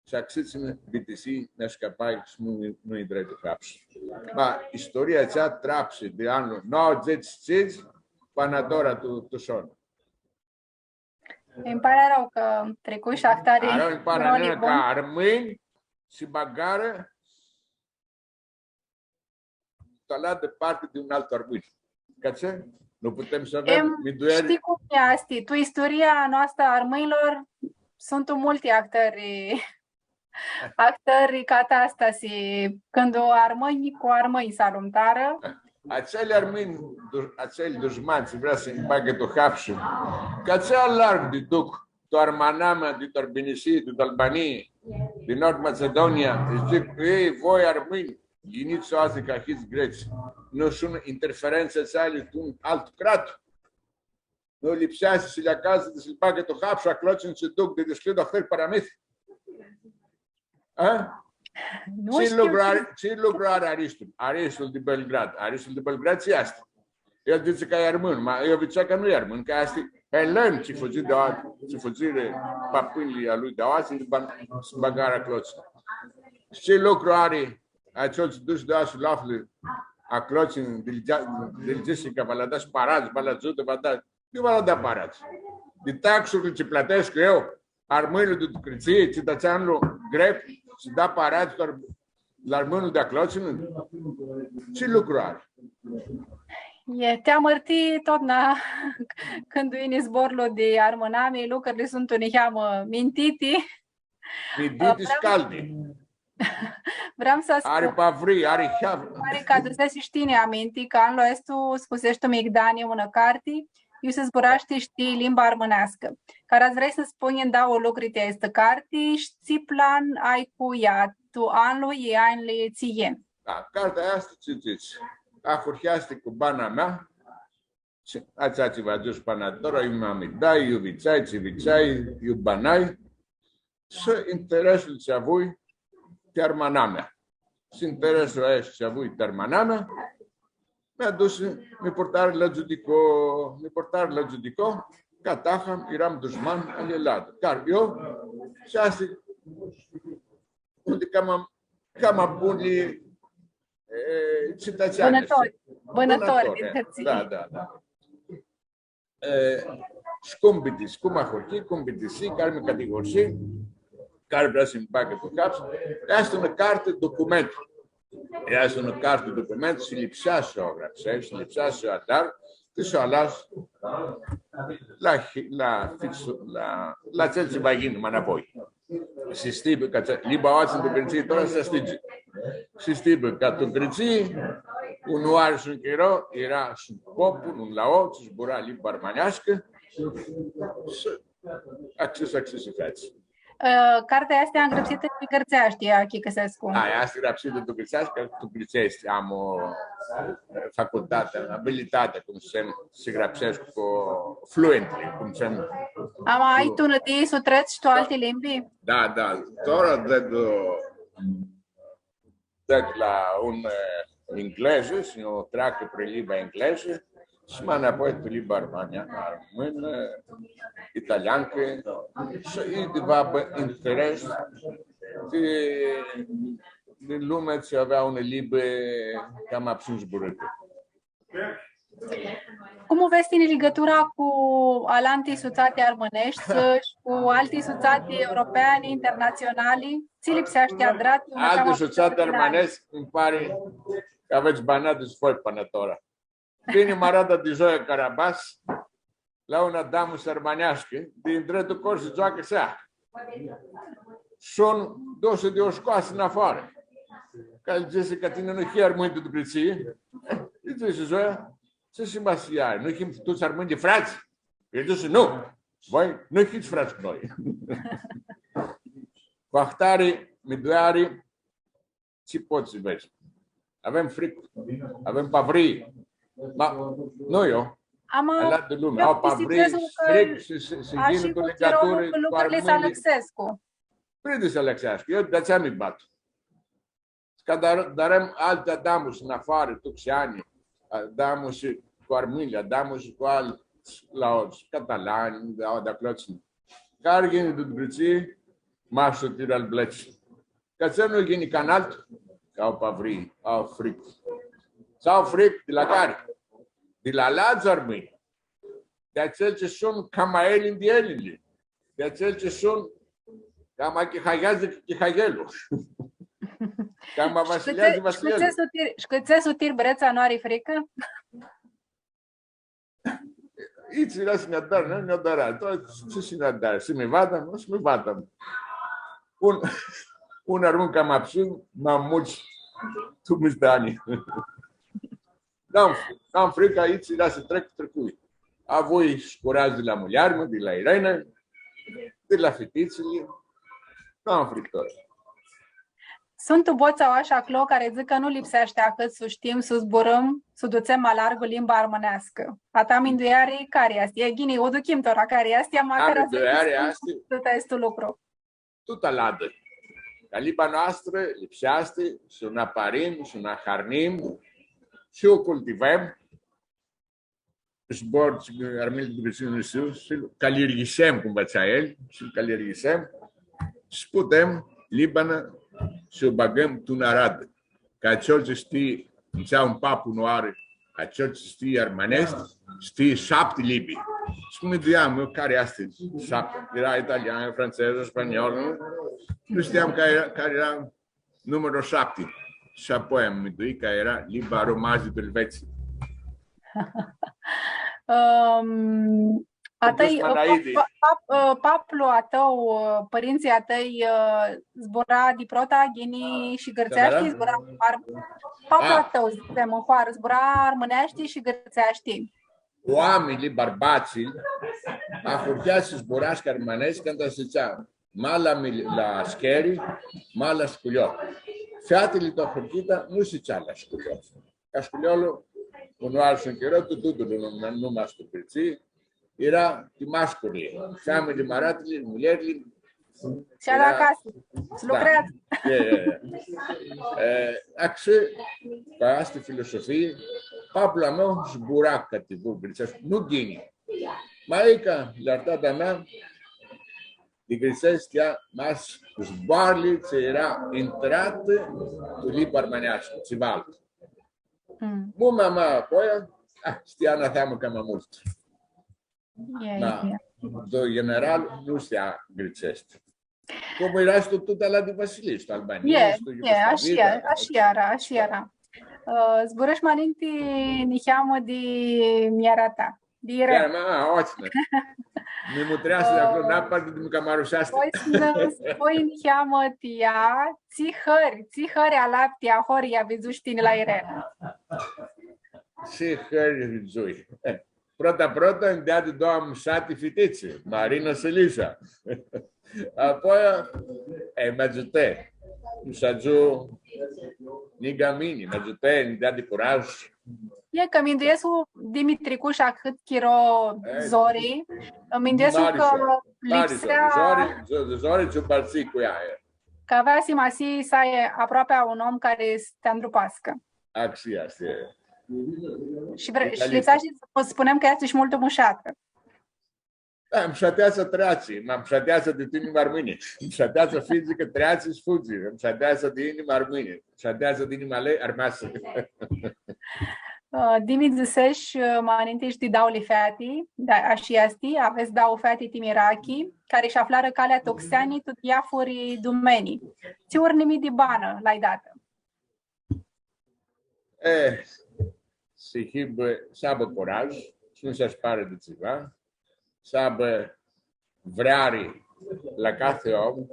Shi acshitsi bitisi, nã scapai shi nu, nu intrai tu hapsi. Ma, istoria atsea trapsi di anlu nauãdzãts shi tsintsi, pãnã tora tu, tu soni. Nji pari arãu cã tricui shi ahtari... Arãu nji pari arãu cã armãnj si bãgarã tu alantu parti di un altu armãn. Cã tsi? Nu putem s-avem mindueri. Shtii cum easti? Tu istoria a noastrã a armãnjlor suntu multi ahtãri, ahtãri catastasi, cãndu armãnj cu armãnj s-alumtarã. Atselj armãnj, du-, atselj dushmani, tsi vrea s-nji bagã tu hapsi. Cã tsi alargu di duc tu armãnamea, di tu Arbinishii, di tu Albanii, di Nord Macedonia, dzãc, ei, voi armãnj, yinits aoatsi cã hits grets. Nu suntu interferentsã atseali tu un altu crat? Nu lipseashti s-li acasã, s-li bagã tu hapsi, aclo tsi s-duc di dishcljid ahtãri paramith? A? Nu shtiu. Tsi lucru ari, tsi lucru ari Aristul? Aristul di Belgrad. Aristul di Belgrad tsi easti? El dzãtsi cã e armãn, ma eu vidzui cã nu e armãn, cã easti elen, tsi fudzi di aoa, tsi fudzirã pãpãnjlji a lui di aoa, tsi bã-, s-bãgarã aclo. Shi tsi lucru ari atsel tsi s-dusi di aoa s-lu aflã aclo, tsi di-l dzã-, di-l dzãsi cã va lã da paradz, va lã agiutã, va da Iu va lã da paradz? Di taxurli tsi plãtescu eu, armãnjlji di Gretsii, citãtseanlu grec, s-da paradz la armãnlu di aclo, tsi nu? Tsi lucru ari? E, ti amãrtii totna cãndu yini zborlu di armãnami, lucrili suntu niheamã mintiti. Mintiti shi caldi. Vream s-spun, ari pavrii, ari heavri. Pari cã aduseshi shi tini aminti cã anlu aestu scuseshi tu migdani unã carti, iu s-zburashti shi ti limba armãneascã, cara s-vrei s-spunj ndauã lucri ti aestã carti shi tsi plan ai cu ea tu anlu i anjlji tsi yin. Da, cartea aestã, tsi dzãts, ahurheashti cu bana mea, shi atsea tsi va dzãc pãnã tora, iu mi amigdai, iu vitsai, tsi vitsai, iu banai, shi interesul tsi avui ti armãnamea. Shi interesul aestu tsi avui ti armãnamea, mi adusi, mi purtarã la giudico, mi purtarã la giudico, cã taha eram dushman al eladi. Cari, eu? Shi aestã, unã di cama, cama bunili, e, citãtseani. Bãnãtori, bãnãtori, bãnãtori, din Gãrtsii. Da, da, da. E, shi cum bitisi, cum ahurhi, cum bitisi, cari mi catigorsi, cari vrea s-nji bagã tu cap. Easti unã carti document. Easti unã carti document shi lipsea s-u grãpseshti, lipsea s-u adari, ti s-u alas la hi-, la fix, la, la atsel tsi va yinã ma nãpoi. S-shtii cã tsi-, limba aoatsi tu Gãrtsii, tora s-shtii. S-shtii cã tu Gãrtsii, unãoarã shi un chiro, eara shi un popul, un lao, tsi zbura limba armãneascã, shi axis, axis s-featsi. Ã, cartea aestã e ngrãpsitã pi gãrtseashti, achicãsescu. Da, aestã e ngrãpsitã tu gãrtseashti, cã tu gãrtseashti am o, ã, facultati, abilitati, cum s-dzãtsem, s-grãpsescu cu fluently, cum s-dzãtsem. Ama ai tu nãdii s-u trets shi tu alti limbi? Da, da, tora di, di, di la un, eh, inglezi, s-nj-u treacã pri limba inglezi, shi ma nãpoi tu limba armãnã, armãnã, italiancã, shi i di va bã interes di, di lumea tsi avea unã limbã cama putsãn zburãtã. Cum u vedz tini ligãtura cu alanti sutsati armãneshti shi cu alti sutsati europeani, internatsionali? Tsi lipseashti adrat? Alti sutsati armãneshti, nji pari cã avets banat di s-voi pãnã tora. Vini marada di Zoia Carabas, la unã damusã armãneascã, di ndreptul cor s-gioacã s-ea. Shi un dosi di u scoasi nafoarã. Cã lji dzãsi cã tini nu hii armãn di Gãrtsii. Lji dzãsi Zoia, tsi simasii ari, nu him tuts armãnj di frats? Elj dzãsi, nu, voi nu hits frats cu noi. Cu ahtari, mi dureari, tsi pots s-vedz? Avem fricã, avem pavrii. Ma, nu eu. Ama, alanti lumi, eu au pavrii, fricã shi, shi, shi ashi yini cu chirolu, cu lucrurli s-alãxescu. Prindi s-alãxeascã. Eu di-atsea mi bat. Cã dar-, darem alti adamusi nafoarã, tu xeani, adamusi cu armãnjlji, adamusi cu alts laots, catalani, da, di aclo tsi. Cari yini di Gãrtsii, mash tu tirã al blets. Cã tsi nu yini canal, cã au pavrii, au fricã. S-au fricã di la cari? Di la alantsã armãnj. Di atselj tsi suntu cama elj di elj. Di atselj tsi suntu cama chihagheadzã, chihaghelju. Cama vasileadzã, vasileadzã. Shi cu tsi s-u tir, shi cu tsi s-u tir bretsa, nu ari fricã? Itsi eara s-nã adarã, nu nã adarã. Tsi s-nã adarã? S-mi vadã, nu s-mi vadã. Un, un armãn cama putsãn, ma multsã, tu mistani. N-am, n-am fricã, itsi eara s-trec, tricui. Avui shi curaj di la muljari, di la Irena, di la fititsli. N-am fricã. Suntu bots aoa shi aclo cari dzãc cã nu lipseashti ahãt s-u shtim, s-u zburãm, s-u dutsem ma largu limba armãneascã. A ta mindueari cari easti? E, ghini, u duchim tora cari easti, ama cari easti? Tut aestu lucru. Tut alantu. Cã limba noastrã lipseashti s-u nã aparim, s-u nã aharnim, s-u cultivem, zbor, armãnjlji di Gãrtsii, s-lu calirghisem, cum dzãtsea el, s-lu calirghisem, s-putem limba s-u bagãm tu aradã. Cã atsel tsi shtii, dzãtsea un pap unãoarã, atsel tsi shtii armãneashti, shtii shapti limbi. Shi mi minduiam eu cari easti shapti. Eara italian, frantsez, spaniol, nu? Nu shtiam cari eara, cari eara numãrlu shapti. Shi apoi mi mindui cã eara limba romanj di Elvetsii. Ãm, a tãi, Dushmanaidi. Pa-, pa-, pap-, ã, paplu a tãu, ã, pãrintsãlj a tãi, ã, zbura di prota ghini shi gãrtseashti, zbura ar-, paplu a tãu, dzãtsem, ãn hoarã, zbura armãneashti shi gãrtseashti. Oaminjlji, bãrbatslji, ahurhea s-zburascã armãneashti cãndu s-dutsea ma la mil-, la ascheri, ma la sculiol. Featili tu ahurhitã nu s-dutsea la sculiol. Ca sculiolu, unãoarã shi un chiro, tu, tu, tu, nu, nu, nu mash tu Gãrtsii, eara ti mascurli. Femeljli, maratili, muljerli, s-shadã acasã, s-lucreadzã. E, e, e. E, axi, cu aestã filosofii, paplu a meu zbura cãtivãrliu gãrtseashti, nu ghini. Maica, iartata mea, di gãrtseashti, ea, mash zboarãli tsi eara intratã tu limba armãneascã, tsiva altu. Mm. Mumea mea, apoia, ah, shtia niheamã cama multu. E, ma, e. În general, nu shtia gãrtseashti. Cum eara shi tu, tu la di Vasilii, shi tu Albanii, e, shi tu, e, Iugoslavii, ashi, da, ashi eara, ashi eara. Ã, zburãsh ma ninti niheamã di muljarea ta. Di Irena. Irena, a, oatsnã. Mi mutreashti di aclo, ã, nãparti di mi cama arusheashti. Voi s-nã spui niheamã ti ea, tsi hãri, tsi hãri alapti ahoryea vidzush tini la Irena. Tsi hãri vidzui. Prota, prota, nj-deadi doauã mushati fititsi, Marina shi Lisa. Apoia, e, mi agiutã. S-agiu ningã mini, mi agiutã, nj-deadi curaj. E, cã minduescu, Dimitri, cu shi ahãt chiro, e, zori, minduescu cã mari zori, mari lipsea zori, zori, zori, zori, tsi u partsãlj cu ea, e. Cã avea simasii s-ai aproapea un om cari s-ti andrupascã. Axi easti, e. Shi vre-, shi lipsea shi s-spunem cã easti shi multu mushatã. Da, mushateatsa treatsi, ma mushateatsa di tu inimã armãni. Mushateatsa fizicã treatsi shi fudzi. Mushateatsa di inimã armãni. Mushateatsa di inimã a ljei armasi. Ã, Dimi, dzãsesh, ã, ma ninti shi di dauãli feati, da, ashi easti, avets dauã feati ti mirachi, cari sh-aflarã calea tu xeani, tu diafuri dumenii. Tsi urnimii di banã lã-ai datã? E, s-hibã, s-aibã curaj, s-nu s-asparã di tsiva, s-aibã vreari la cathi om,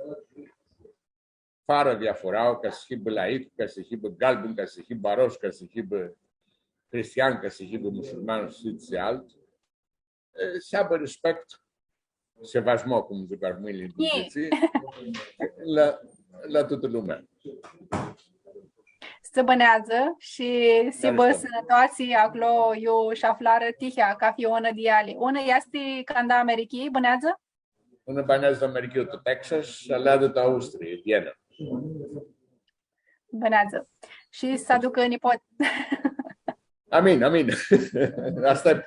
fãrã diafurau, ca s-hibã laic, ca s-hibã galbin, ca s-hibã arosh, ca s-hibã cristian, ca s-hibã musulman, shi tsi altu. E, s-aibã respect, sevasmo, cum dzãc armãnjlji, e, la, la tutã lumea. S-bãneadzã shi s-hibã sãnãtoasi aclo iu sh-aflarã tihea, cathi unã di eali. Unã easti canda Americhii, bãneadzã? Unã bãneadzã tu Americhii, tu Texas, shi alantu tu Austrii, Viena. Bãneadzã. Shi s-aducã nipot. Amin, amin. Aestã e.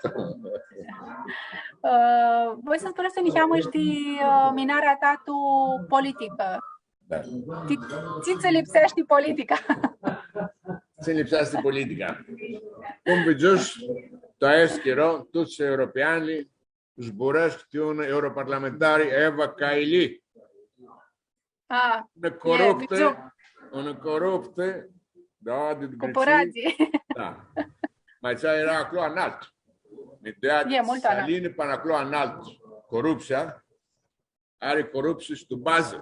Ã, voi s-nji spunesh niheamã shi di, ã, minarea ta tu politicã. Da. Ti, tsi tsã lipseashti politica? Tsi lipseashti politica? Cum vidzush, tu aestu chiro, tuts europeanjlji zburãscu ti unã europarlamentari Eva Kaili. A, unã coruptã, unã coruptã, da, di Gãrtsii. Cu pãradz. Da. Ma atsea eara aclo analtu. Minduea-ti, s-alinã pãnã aclo analtu. Coruptsia ari coruptsii shi tu bazã.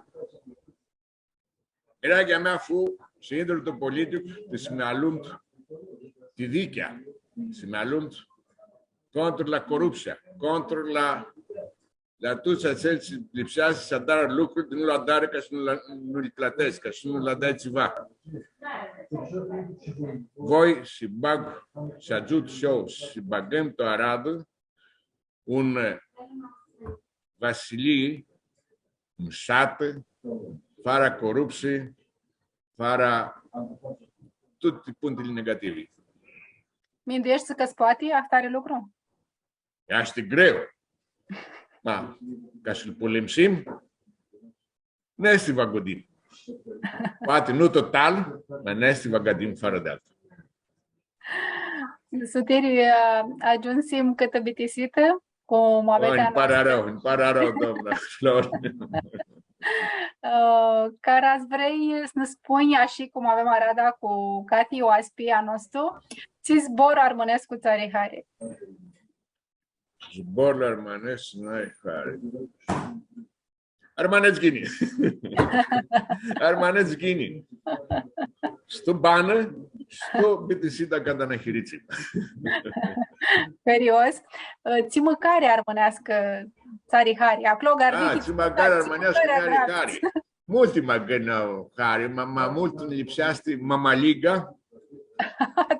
Mireaghea mea fu s-intru tu politic, ti s-mi alumtu ti dichea, s-mi alumtu contra la coruptsia, contra la, la tuts atselj tsi lipseashti s-adarã lucruri, nu li adarã ca s-nu li, nu li platescu, ca s-nu li dai tsiva. Voi s-bag, s-agiut shi eu, s-bagãm tu aradã, un, ã, Vasilii mushatã, fãrã coruptsii, fãrã tuti punctili negativi. Mindueshti cã s-poati ahtari lucru? Easti greu. Ma, ca s-lu pulimsim, nã easti va godim. Poati nu total, ma nã easti va godim fãrã di altu. Sutiri, ã, agiumsim cãtã bitisitã cu muabetea noastrã. O, nji pari arãu, nji pari arãu, doamna Flori. Ã, cara s-vrei s-nã spunj, ashi cum avem arada cu cathi oaspi a nostru, Tsi zbor armãnescu tsã ari hari? Zborlu armãnescu tsã ari hari. Armãnets ghini. Armãnets ghini. Stu banã, stu bitisita canda nã hiritsim. Serios? Tsi mãcari armãneascã tsã ari hari? Aclo, Gardi, tsi mãcari armãneascã tsã ari hari? Multi mãcãri nj-ari hari, ma, ma multu nji lipseashti mamaliga.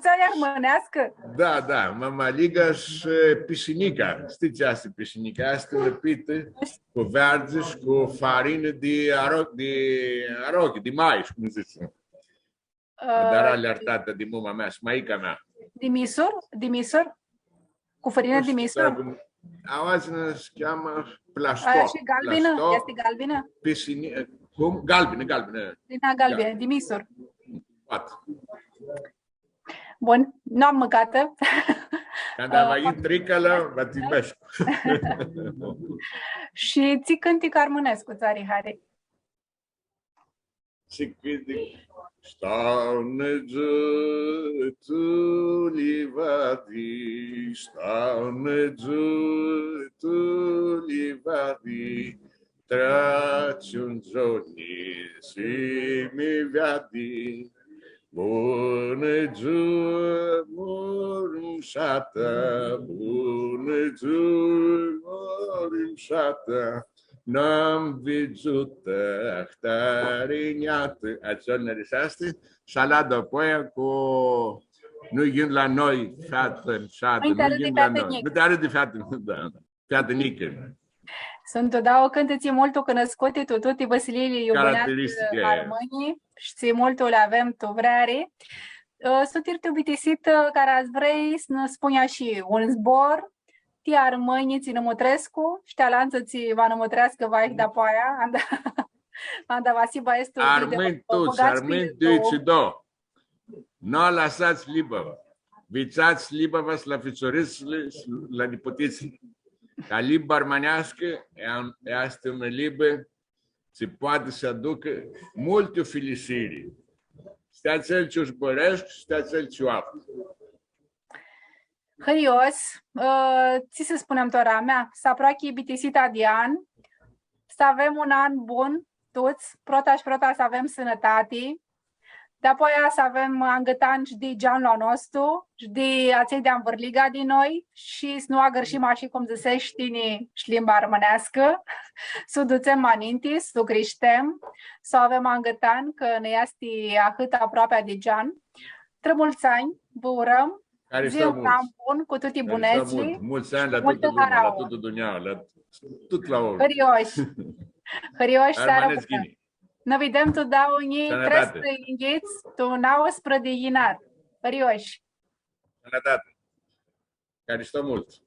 Tsã ari armãneascã? Da, da, mamaliga shi pisinica. Shtii tsi easti pisinica? Easti unã pitã cu veardzã shi cu farinã di aro-, di arochi, di mais, cum dzãtsi. Ã, dar ali artata di muma mea shi maica mea. Di misur? Di misur? Cu fãrinã di misur? Cum, aoatsi nã s-cheamã plasto. Aia shi galbinã? Plasto. Easti galbinã? Pisini-, cum? Galbinã, galbinã. Di na galbinã, di misur. Poati. Bun, nu am mãcatã. Canda va yin tricãla, va ti imbescu. Shi tsi cãntic armãnescu tsã ari hari? Shi cãntic. Stau nã dzãtsi tu livadi, stau nã dzãtsi tu livadi, treci un dzoni shi mi veadi. Bunã dzua, mãrumshatã, bunã dzua, mãrumshatã. N-am vidzutã ahtãri njatã. Atsea nã ariseashti, shi ala dapoaia cu Nu yin la noi, featã, featã, nu yin la noi. Nu ti arãdi, featã, da, da. Featã njicã. Suntu dauã cãntitsi multu cunuscuti tu tuti vãsiliili iu bãneadzã armãnjlji, shi tsi multu li avem tu vreari. Ã, suntu tu bitisitã, cara s-vrei s-nã spunj shi un zbor, ti armãnjlji tsi nã mutrescu, shi ti alantsã tsi va nã mutreascã, va sh-, dapoaia, anda, anda va s-hibã aestu video. Armãnj tuts, armãnj di iutsido. Nu alasats limba. Nvitsats limba s-la ficioritsli, la niputitslji. Ca limba armãneascã, ea, ea easti unã limbã tsi poati s-aducã multi filisiri. Shtii atsel tsi u zburãscu, shtii atsel tsi u aflã. Hãrios, ã, tsi s-spunem tora mea, s-aproachi bitisita di an, s-avem un an bun, tuts, prota shi prota s-avem sãnãtati, dapoaia s-avem angãtan shi di geanlu a nostu, shi di atselj di anvãrliga di noi, shi s-nu agãrshim ashi cum dzãsesh tini shi limba armãneascã, s-u dutsem ma ninti, s-u crishtem, s-u avem angãtan, cã nã easti ahãt aproapea di gean. Trã multsã anj, vã urãm, zi un an bun cu tuti bunetsli. Multsã anj la tutã lumea, la tutã dunjaua, la tut la om. Hãrioshi. Hãrioshi, searã bunã. Nã videm tu dauã njilji treisprãyinghits, tu nauãsprãyinghits di yinar. Hãrioshi. Sãnãtati. Haristo multu.